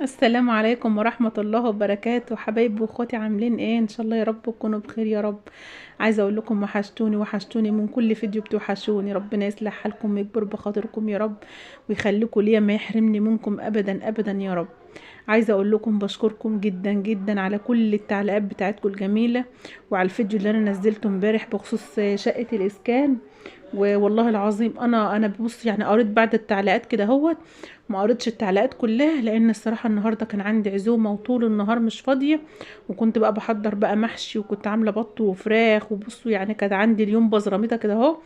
السلام عليكم ورحمة الله وبركاته. حبايبي واخواتي عاملين ايه؟ ان شاء الله يا رب تكونوا بخير يا رب. عايزة اقول لكم وحشتوني وحشتوني من كل فيديو بتوحشوني. ربنا يصلح حالكم ويكبر بخاطركم يا رب ويخليكم ليا، ما يحرمني منكم ابدا ابدا يا رب. عايزة اقول لكم بشكركم جدا جدا على كل التعليقات بتاعتكم الجميلة وعلى الفيديو اللي انا نزلته امبارح بخصوص شقة الاسكان. والله العظيم انا ببص يعني قريت بعد التعليقات كده اهوت، ما قريتش التعليقات كلها لان الصراحة النهارده كان عندي عزومة وطول النهار مش فاضية، وكنت بقى بحضر بقى محشي وكنت عامله بط وفراخ، وبصوا يعني كانت عندي اليوم بزراميطه كده اهو.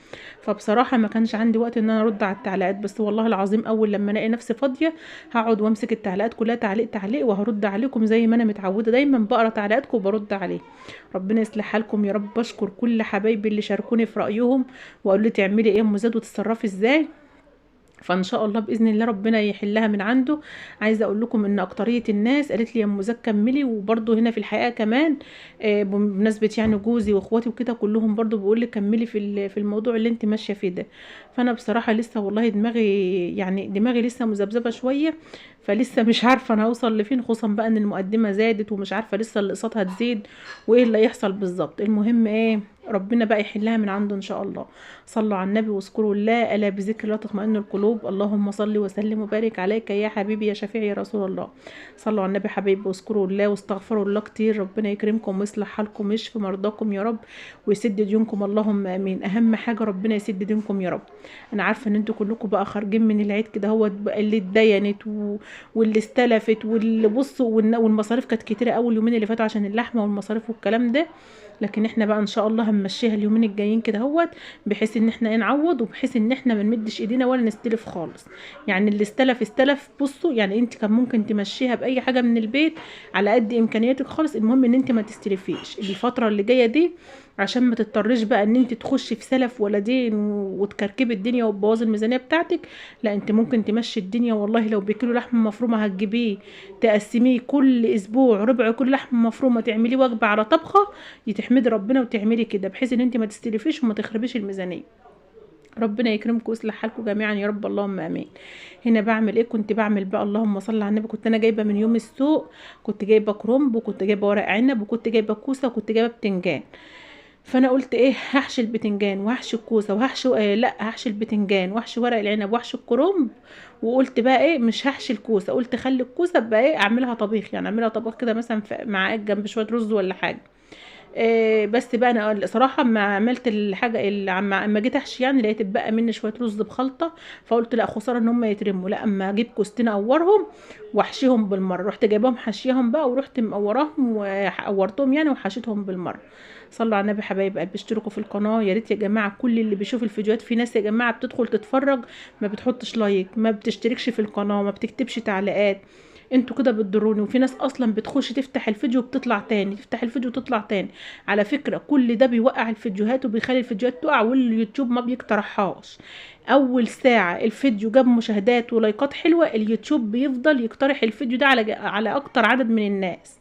فبصراحة ما كانش عندي وقت ان انا ارد على التعليقات، بس والله العظيم اول لما الاقي نفسي فاضية هقعد وامسك التعليقات كلها تعليق تعليق وهرد عليكم زي ما انا متعوده، دايما بقرا تعليقاتكم وبرد عليه. ربنا يصلح حالكم يا رب. بشكر كل حبايبي اللي شاركوني في رايهم وقالوا لي تعملي ايه يا ام زاد وتتصرفي ازاي، فان شاء الله باذن الله ربنا يحلها من عنده. عايزه اقول لكم ان اكتريه الناس قالت لي يا ام زاد كملي، وبرده هنا في الحقيقة كمان بمناسبة يعني جوزي واخواتي وكده كلهم برده بيقول لي كملي في الموضوع اللي انت ماشية فيه ده. فانا بصراحة لسه والله دماغي يعني دماغي لسه مذبذبه شوية، فلسه مش عارفه انا هوصل لفين، خصوصا بقى ان المقدمة زادت ومش عارفه لسه الاقساط هتزيد وايه اللي هيحصل بالظبط. المهم ايه، ربنا بقى يحلها من عنده ان شاء الله. صلوا على النبي واذكروا الله، الا بذكر الله تطمئن القلوب. اللهم صل وسلم وبارك عليك يا حبيبي يا شفيعي يا رسول الله. صلوا على النبي حبايبي واذكروا الله واستغفروا الله كتير. ربنا يكرمكم ويصلح حالكم ويشفي مرضاكم يا رب ويسد ديونكم، اللهم امين. اهم حاجة ربنا يسد ديونكم يا رب. انا عارفه ان انتوا كلكم بقى خارجين من العيد كده هو اللي اتدينت واللي استلفت واللي بصوا والمصاريف كانت كتيرة اول يومين اللي فاتوا عشان اللحمة والمصاريف والكلام ده، لكن احنا بقى ان شاء الله هنمشيها اليومين الجايين كده اهوت، بحيث ان احنا نعوض وبحيث ان احنا ما نمدش ايدينا ولا نستلف خالص. يعني اللي استلف استلف، بصوا يعني انت كان ممكن تمشيها باي حاجة من البيت على قد امكانياتك خالص، المهم ان انت ما تستلفيش الفترة اللي جاية دي عشان ما تضطريش بقى ان انت تخشي في سلف ولا دين وتكركبي الدنيا وتبوظي الميزانية بتاعتك. لا انت ممكن تمشي الدنيا والله. لو بكيلو لحمه مفرومه هتجيبيه تقسميه كل اسبوع ربع كل لحمه مفرومه، تعمليه وجبة على طبخه، تحمدي ربنا وتعملي كده بحيث ان انت ما تستلفيش وما تخربيش الميزانية. ربنا يكرمكم ويصلح حالكم جميعا يا رب، اللهم امين. هنا بعمل ايه؟ كنت بعمل بقى اللهم صل على النبي، كنت انا جايبه من يوم السوق، كنت جايبه كرنب وكنت جايبه ورق عنب وكنت جايبه كوسة وكنت جايبه بتنجان. فانا قلت ايه، هحشي البتنجان وهحشي الكوسه وهحشي لا هحشي البتنجان وهحشي ورق العنب وهحشي الكرنب، وقلت بقى ايه مش هحشي الكوسه، قلت خلي الكوسه بقى ايه اعملها طبيخ، يعني اعملها طبيخ كده مثلا مع جنب شوية رز ولا حاجة. إيه بس بقى انا صراحة ما عملت الحاجة اللي اما جيت احشي يعني لقيت اتبقى مني شوية رز بخلطه، فقلت لا خسارة ان هم يترموا، لا اما اجيب كوستين اورهم واحشيهم بالمرة. رحت جايباهم حشيهم بقى ورحت مقوراهم وقورتهم يعني وحشيتهم بالمرة. صلوا على النبي حبايب قلبي، اشتركوا في القناة يا ريت يا جماعة. كل اللي بيشوف الفيديوهات، في ناس يا جماعة بتدخل تتفرج ما بتحطش like، ما بتشتركش في القناة، ما بتكتبش تعليقات، انتوا كده بتضروني. وفي ناس اصلا بتخش تفتح الفيديو وبتطلع تاني، تفتح الفيديو وتطلع تاني. على فكرة كل ده بيوقع الفيديوهات وبيخلي الفيديوهات تقع واليوتيوب ما بيقترحهاش. اول ساعة الفيديو جاب مشاهدات ولايكات حلوة، اليوتيوب بيفضل يقترح الفيديو ده على اكتر عدد من الناس.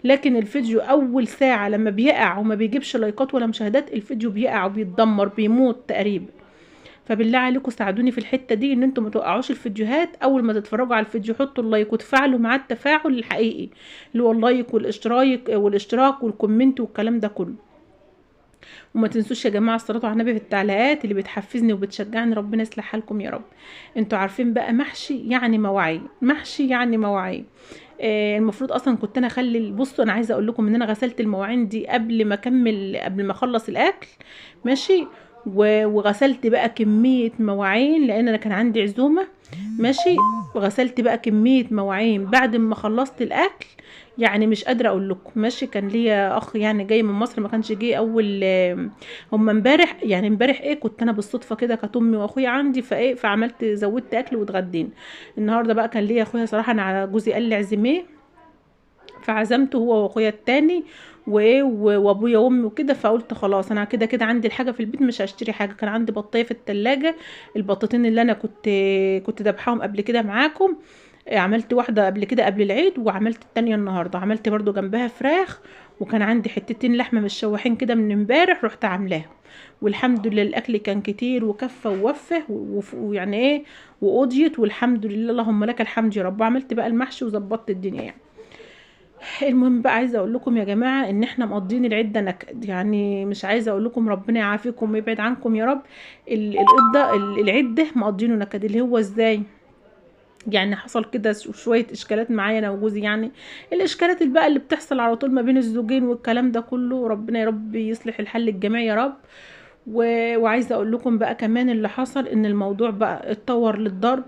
لكن الفيديو اول ساعة لما بيقع وما بيجيبش لايكات ولا مشاهدات، الفيديو بيقع وبيتدمر بيموت تقريبا. فبالله عليكم ساعدوني في الحتة دي ان انتم ما توقعوش الفيديوهات. اول ما تتفرجوا على الفيديو حطوا ال like وتفاعلوا مع التفاعل الحقيقي اللي هو ال like والاشتراك وال comment والكلام ده كله. وما تنسوش يا جماعة الصلاة على النبي في التعليقات اللي بتحفزني وبتشجعني. ربنا يصلح حالكم يا رب. انتوا عارفين بقى محشي يعني مواعين، محشي يعني مواعين. المفروض اصلا كنت انا اخلي، بصوا انا عايزه اقول لكم ان انا غسلت المواعين دي قبل ما اكمل، قبل ما اخلص الاكل ماشي، وغسلت بقى كمية مواعين لان انا كان عندي عزومة ماشي. وغسلت بقى كمية مواعين بعد ما خلصت الاكل، يعني مش قادرة اقول لكم ماشي. كان ليا اخ يعني جاي من مصر، ما كانش جه اول هم امبارح، يعني امبارح ايه كنت انا بالصدفة كده، كانت امي واخويا عندي، فايه فعملت زودت اكل واتغدينا. النهارده بقى كان ليا اخويا صراحة، انا جوزي قال لي اعزميه، فعزمته هو واخويا التاني وايه وابويا وامي وكده. فقلت خلاص انا كده كده عندي الحاجة في البيت مش هشتري حاجة. كان عندي بطايه في التلاجة، البطتين اللي انا كنت ذبحاهم قبل كده معاكم، عملت واحدة قبل كده قبل العيد، وعملت التانية النهارده. عملت برضو جنبها فراخ، وكان عندي حتتين لحمه متشوحين كده من امبارح، رحت عاملاهم، والحمد لله الاكل كان كتير وكفى ووفى ويعني ايه وقضيت، والحمد لله اللهم لك الحمد يا رب. عملت بقى المحشي وظبطت الدنيا يعني. المهم بقى عايزه اقول لكم يا جماعة ان احنا مقضيين العدة نكد، يعني مش عايزه اقول لكم، ربنا يعافيكم ويبعد عنكم يا رب. العدة مقضينه نكد، اللي هو ازاي يعني؟ حصل كده شوية اشكالات معايا انا وجوزي، يعني الاشكالات اللي بقى اللي بتحصل على طول ما بين الزوجين والكلام ده كله، ربنا يا رب يصلح الحل الجميع يا رب. وعايزه اقول لكم بقى كمان اللي حصل، ان الموضوع بقى اتطور للضرب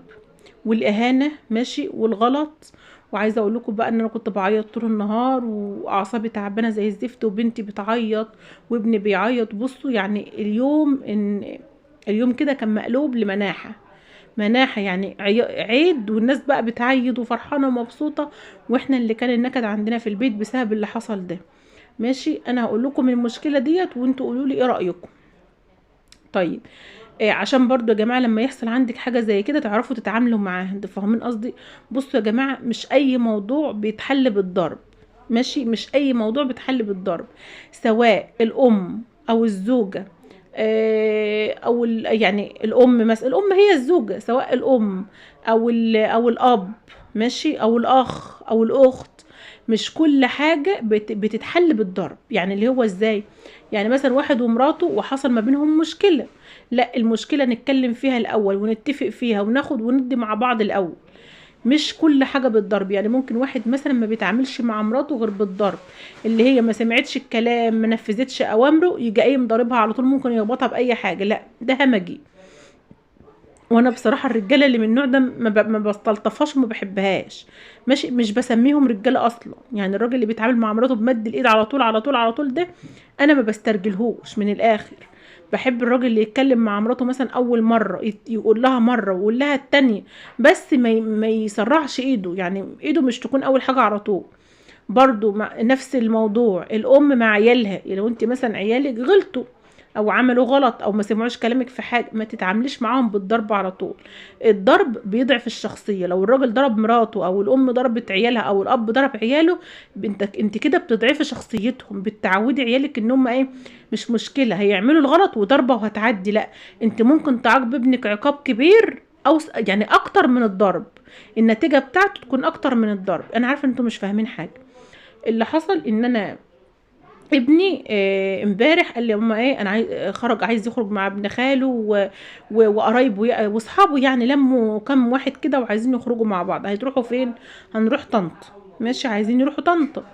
والاهانة، ماشي، والغلط. وعايزه اقول لكم بقى ان انا كنت بعيط طول النهار، واعصابي تعبانة زي الزفت، وبنتي بتعيط وابني بيعيط. بصوا يعني اليوم، ان اليوم كده كان مقلوب لمناحه مناحه، يعني عيد والناس بقى بتعيد وفرحانه ومبسوطة، واحنا اللي كان النكد عندنا في البيت بسبب اللي حصل ده، ماشي. انا هقول لكم المشكلة ديت وانتوا قولوا لي ايه رايكم. طيب عشان برضو يا جماعة لما يحصل عندك حاجة زي كده تعرفوا تتعاملوا معاها، انتوا فاهمين قصدي؟ بصوا يا جماعة، مش اي موضوع بيتحل بالضرب، ماشي، مش اي موضوع بيتحل بالضرب، سواء الام او الزوجة، او يعني الام مثلا، الام هي الزوجة، سواء الام او او الاب، ماشي، او الاخ او الاخت، مش كل حاجة بتتحل بالضرب. يعني اللي هو ازاي؟ يعني مثلا واحد ومراته وحصل ما بينهم مشكلة، لا المشكلة نتكلم فيها الاول ونتفق فيها وناخد وندي مع بعض الاول، مش كل حاجة بالضرب. يعني ممكن واحد مثلا ما بيتعاملش مع مراته غير بالضرب، اللي هي ما سمعتش الكلام، ما نفذتش اوامره، يجي قايم ضاربها على طول، ممكن يخبطها باي حاجة، لا ده همجي. وانا بصراحة الرجالة اللي من النوع ده ما بستلطفهاش وما بحبهاش، ماشي، مش بسميهم رجاله اصلا. يعني الراجل اللي بيتعامل مع مراته بمد الايد على طول على طول على طول ده انا ما بسترجلهوش من الاخر. بحب الراجل اللي يتكلم مع مراته مثلا اول مرة يقول لها مرة ويقول لها التانية، بس ما يسرعش ايده، يعني ايده مش تكون اول حاجة على طول. برضو نفس الموضوع الام مع عيالها، لو انت مثلا عيالك غلطوا او عملوا غلط او ما سمعوش كلامك في حاجة، ما تتعامليش معاهم بالضرب على طول. الضرب بيضعف الشخصية. لو الراجل ضرب مراته او الام ضربت عيالها او الاب ضرب عياله، انت كده بتضعفي شخصيتهم، بتعودي عيالك ان هم ايه، مش مشكلة هيعملوا الغلط وضربه وهتعدي. لا، انت ممكن تعاقب ابنك عقاب كبير او يعني اكتر من الضرب، النتيجة بتاعته تكون اكتر من الضرب. انا عارفه انتوا مش فاهمين حاجة. اللي حصل ان انا ابني امبارح قال لي يا ماما ايه، انا خرج، عايز يخرج مع ابن خاله وقرايبه واصحابه، يعني لموا كام واحد كده وعايزين يخرجوا مع بعض. هيتروحوا فين؟ هنروح طنطا، ماشي، عايزين يروحوا طنطا.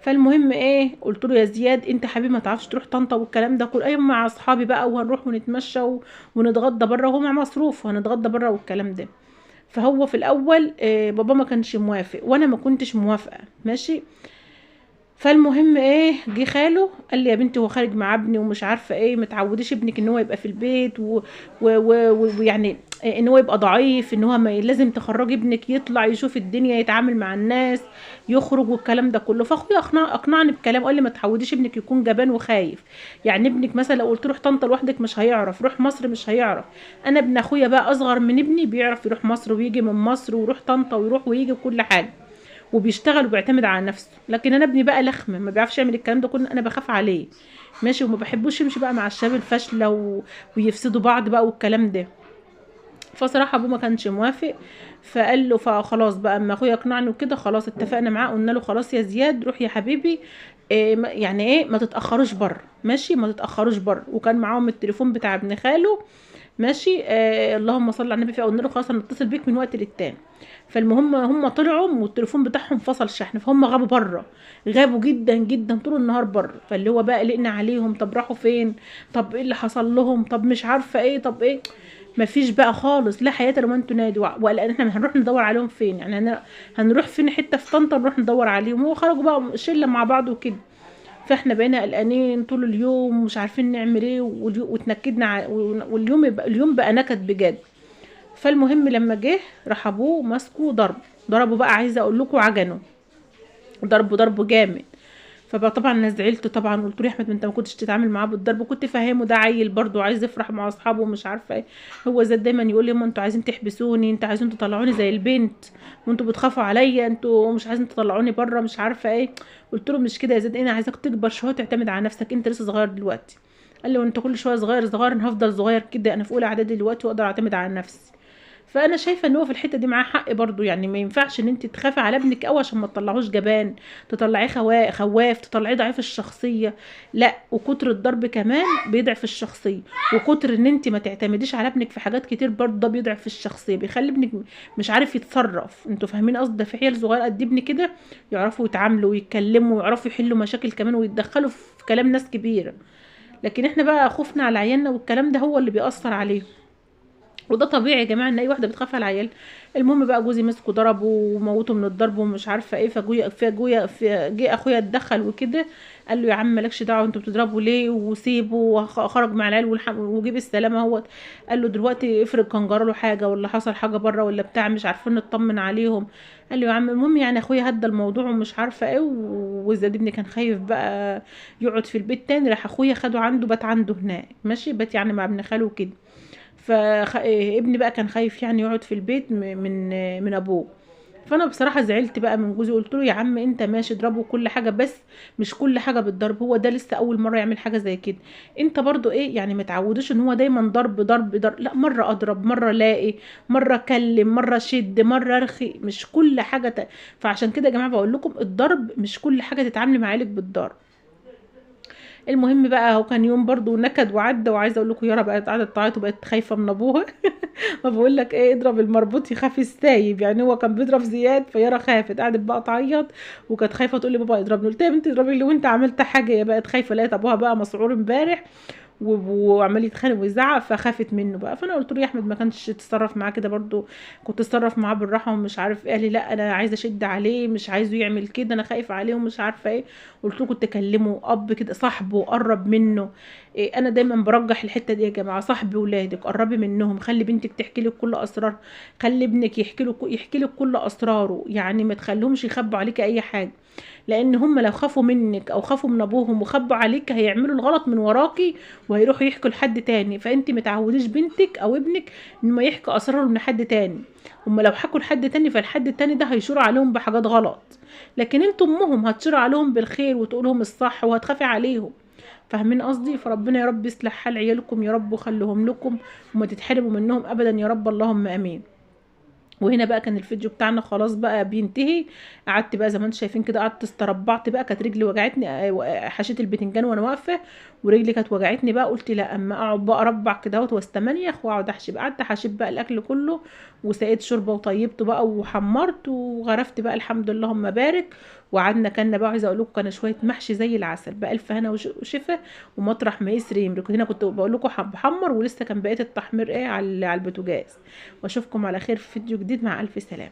فالمهم ايه، قلت له يا زياد انت حبيبي ما تعرفش تروح طنطا والكلام ده كله، ايوه مع اصحابي بقى وهنروح ونتمشى ونتغدى بره، وهو مع مصروف وهنتغدى بره والكلام ده. فهو في الاول بابا ما كانش موافق وانا ما كنتش موافقة، ماشي. فالمهم ايه، جه خاله قال لي يا بنتي هو خارج مع ابني ومش عارفه ايه، ما تعوديش ابنك ان هو يبقى في البيت ويعني ان هو يبقى ضعيف، ان هو ما لازم تخرجي ابنك يطلع يشوف الدنيا، يتعامل مع الناس، يخرج والكلام ده كله. فاخويا اقنعني بكلام، قال لي ما تعوديش ابنك يكون جبان وخايف، يعني ابنك مثلا لو قلت روح طنطا لوحدك مش هيعرف، روح مصر مش هيعرف. انا ابن اخويا بقى اصغر من ابني بيعرف يروح مصر ويجي من مصر ويروح طنطا ويروح ويجي وكل حاجة، وبيشتغل وبيعتمد على نفسه. لكن انا ابني بقى لخمه ما بيعرفش يعمل الكلام ده كله، انا بخاف عليه، ماشي، وما بحبوش يمشي بقى مع الشباب الفاشلة ويفسدوا بعض بقى والكلام ده. فصراحة ابوه ما كانش موافق، فقال له فخلاص بقى اما اخويا اقنعني وكده خلاص اتفقنا معاه، قلنا له خلاص يا زياد روح يا حبيبي، إيه يعني ايه، ما تتاخروش بره، ماشي، ما تتاخروش بره. وكان معاهم التليفون بتاع ابن خاله، ماشي، اللهم صل على النبي. فقلنا له خلاص هنتصل بيك من وقت للتاني. فالمهم هم طلعوا والتليفون بتاعهم فصل شحن، فهم غابوا بره، غابوا جدا جدا طول النهار بره. فاللي هو بقى قلقنا عليهم، طب راحوا فين، طب ايه اللي حصل لهم، طب مش عارفه ايه، طب ايه، مفيش بقى خالص، لا حياة لمن تنادي. وقلقان احنا هنروح ندور عليهم فين، يعني هنروح فين، حتة في طنطا نروح ندور عليهم. هو خرجوا بقى شله مع بعض وكده، فاحنا بقينا قلقانين طول اليوم ومش عارفين نعمل ايه، وتنكدنا واليوم اليوم بقى نكد بجد. فالمهم لما جه راح ابوه ماسكه ضرب، ضربه بقى، عايزه اقول لكم عجنه، ضربه ضربه جامد. فبقى طبعا انا زعلت طبعا، قلت له يا احمد ما انت ما كنتش تتعامل معاه بالضرب، وكنت فاهمه ده عيل برضه عايز يفرح مع اصحابه ومش عارفه ايه. هو زاد دايما يقول لي ما انتوا عايزين تحبسوني، انتوا عايزين تطلعوني زي البنت، وانتوا بتخافوا عليا، انتوا مش عايزين تطلعوني بره مش عارفه ايه. قلت له مش كده يا زاد، انا عايزاك تكبر شوية وتعتمد على نفسك، انت لسه صغير دلوقتي. قال لي وانت كل شوية صغير صغير، انا هفضل صغير كده، انا في اولى اعدادي دلوقتي واقدر اعتمد على نفسي. فانا شايفه ان هو في الحتة دي معاه حق برضو، يعني ما ينفعش ان انت تخافي على ابنك قوي عشان ما تطلعوش جبان، تطلعيه خواف، تطلعيه ضعيف الشخصية، لا. وكتر الضرب كمان بيضعف الشخصية، وكتر ان انت ما تعتمديش على ابنك في حاجات كتير برضو ده بيضعف الشخصية، بيخلي ابنك مش عارف يتصرف. انتوا فاهمين قصدي؟ ده في عيال صغيرة قد ابني كده يعرفوا يتعاملوا ويتكلموا ويعرفوا يحلوا مشاكل كمان ويتدخلوا في كلام ناس كبيرة، لكن احنا بقى خوفنا على عيالنا والكلام ده هو اللي بيأثر عليهم، وده طبيعي يا جماعة ان اي واحدة بتخاف على العيال. المهم بقى جوزي مسكه ضربه وموته من الضرب ومش عارفه ايه، فجي اخويا اتدخل وكده، قال له يا عم مالكش دعوه، انتوا بتضربوا ليه، وسيبه، وخرج مع العيال وجيب السلامة اهوت. قال له دلوقتي افرض كان جرى له حاجة ولا حصل حاجة بره ولا بتاع، مش عارفين نطمن عليهم. قال له يا عم، المهم يعني اخويا هدى الموضوع ومش عارفه ايه، وزاد ابني كان خايف بقى يقعد في البيت تاني، راح اخويا خده عنده، بات عنده هناك ماشي، بات يعني مع ابن خاله وكده. فابني بقى كان خايف يعني يقعد في البيت من ابوه. فانا بصراحة زعلت بقى من جوزي، قلت له يا عم انت ماشي اضربه كل حاجة، بس مش كل حاجة بالضرب، هو ده لسه اول مرة يعمل حاجة زي كده، انت برضو ايه يعني ما تعودوش ان هو دايما ضرب ضرب ضرب، لا مرة اضرب مرة الاقي مرة اكلم مرة شد مرة ارخي، مش كل حاجة فعشان كده يا جماعة بقول لكم الضرب مش كل حاجة تتعاملي مع عيالك بالضرب. المهم بقى هو كان يوم برضو نكد وعدى، وعايزه اقول لكم يارا بقت قاعدة تعيط وبقت خايفة من ابوها. ما بقول لك ايه، اضرب المربوط يخاف السايب، يعني هو كان بيضرب زياد فيارا خافت، قعدت بقى تعيط وكانت خايفة تقول لي بابا اضربني. قلت لها يا بنتي اضربي لي وانت عملت حاجة؟ يا بقت خايفة، لقيت ابوها بقى مسعور امبارح وعمال يتخانق ويزعق فخافت منه بقى. فانا قلت له يا احمد ما كانش تتصرف معاه كده، برضو كنت تتصرف معاه بالراحة ومش عارف ايه. قال لي لا انا عايزه اشد عليه، مش عايزه يعمل كده، انا خايف عليه ومش عارفه ايه. قلت له كنت اكلمه اب كده، صاحبه، قرب منه إيه. انا دايما برجح الحتة دي يا جماعة، صاحبي ولادك قربي منهم، خلي بنتك تحكي لك كل اسرار، خلي ابنك يحكي لك كل اسراره، يعني ما تخليهمش يخبوا عليك اي حاجة، لان هم لو خافوا منك او خافوا من ابوهم وخبوا عليك هيعملوا الغلط من وراكي وهيروحوا يحكوا لحد تاني. فانت ما تعوديش بنتك او ابنك ان ما يحكوا اسرارهم لحد تاني، هم لو حكوا لحد تاني فالحد التاني ده هيشور عليهم بحاجات غلط، لكن انتوا امهم هتشور عليهم بالخير وتقولهم الصح وهتخافي عليهم. فاهمين قصدي؟ فربنا يا رب يصلح حال عيالكم يا رب وخليهم لكم وما تتحرموا منهم ابدا يا رب، اللهم امين. وهنا بقى كان الفيديو بتاعنا خلاص بقى بينتهي. قعدت بقى زي ما انتم شايفين كده، قعدت استربعت بقى، كانت رجلي وجعتني، حشيت البتنجان وانا واقفة ورجلي كانت وجعتني بقى، قلت لا اما اقعد بقى اربع كده اهوت واستمنيخ واقعد احشي بقى. قعدت حشيت بقى الاكل كله وسقيت شوربة وطيبته بقى وحمرت وغرفت بقى الحمد لله اللهم بارك. وقعدنا كلنا بقى، عايزه اقول لكم كان شوية محشي زي العسل بألف هنا وشفا، ومطرح ما يسري يمرك. هنا كنت بقول لكم بحمر ولسه كان بقية التحمير ايه على البوتاجاز. واشوفكم على خير في فيديو جديد، مع الف سلامه.